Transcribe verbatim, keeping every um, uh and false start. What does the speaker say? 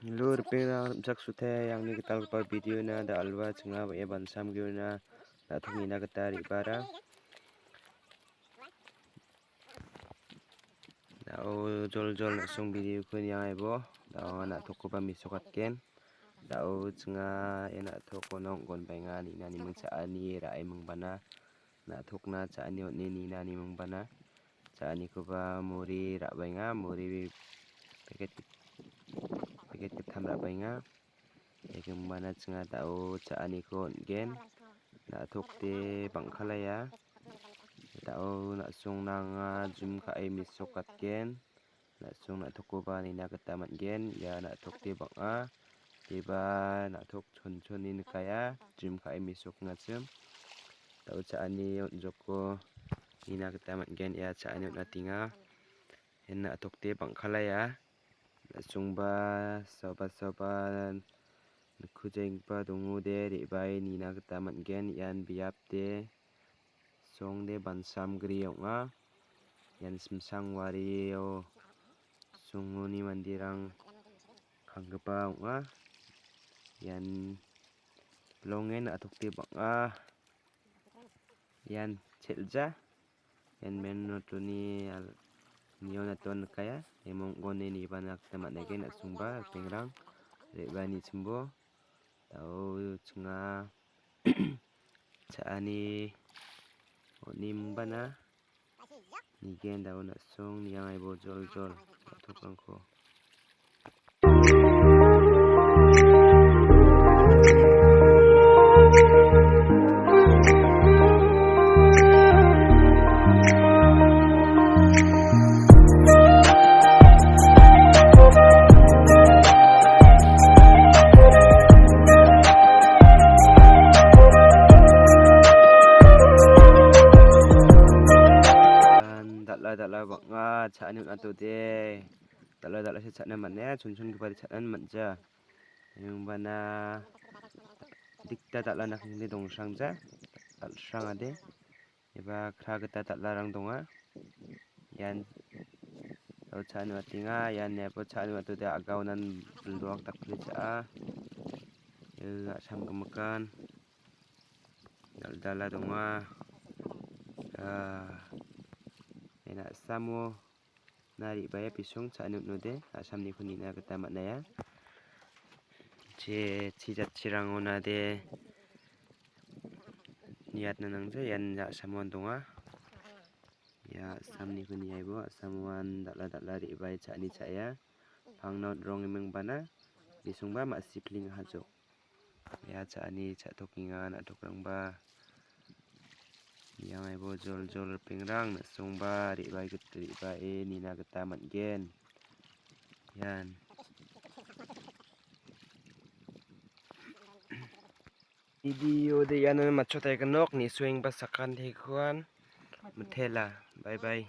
Hello, ripengrang, rimchaksote angni gitalgipa video-na da·alwa chinga ba·e bansam geona na·tok nina gita re·bara. Da·o joljol na·song video-ko niangaibo. Da·o anga na·tokkoba mesokatgen. Da·o chinga ia na·tokon ong·gonbaenga, nina niming cha·ani ra·e mingbana. Na·tokna cha·ani on·e nina nimingbana. Cha·anikoba muri ra·baenga, muri packet, packet gittam ra·baenga. Ekingbana chinga da·o cha·aniko on·gen. Na·tokde bang·kalaia. Da·o na·songnanga jum ka·e mesokatgen. Na·song na·tokkoba nina gita man·gen. Ia na·tokde bang·a. Deba na·tok chonchoni nikaia. Jum ka·e mesokengachim. Da·o cha·ani on·joko nina gita man·gen. Ia cha·ani on·atenga. Ia na·tokde bang·kalaia. Na·songba saoba saoba nikujenggipa dongode re·bae nina gita man·gen. Ian biapde songde bansam gri ong·a. Ian simsang wario songoni manderang kanggipa ong·a. Ian bilongen na·tokde bang·a. Ian chel·ja. Ian main road-oni al-, niona ton nikaya. Emong gone nibana gita man·egen, na·songba ripengrang re·baani chimbo. Da·o chinga cha·ani on·e mingbana. Nigen da·o na·song niangaibo joljol na·tokrangko. Dal·a dal·a bang·a cha·ani on·atode. Dal·a dal·ase cha·na man·a, chonchongipade cha·na man·ja. Iangbana dikta dal·a nakngde dongsrangja, dal·srangade. Eba kra gita dal·arang donga. Ian, o cha·ani on·atenga, ian iabo cha·ani on·atode agaonan bildoak dakpile cha·a. Ia a·sam gimikan dal·dala donga. Ah, ian a·samo na re·bae bisong cha·ani on·ode, a·samniko nina gita man·aia. Je chi jatchirangona de niatna nangja, ian a·samoan donga. Ia a·samniko niaibo, a·samoan dal·a dal·a re·bae cha·ani cha·aia. Pangna on·rong emengbana bisongba ma·sipling hajok. Ia cha·ani cha·tokenga na·tokrangba. Iangaibo joljol ripengrang na·songba re·bae git-, re·bae nina gita man·gen. Ian. Video de iano matchotaigenok, nisoengba sakantekuan mitela. Bye bye.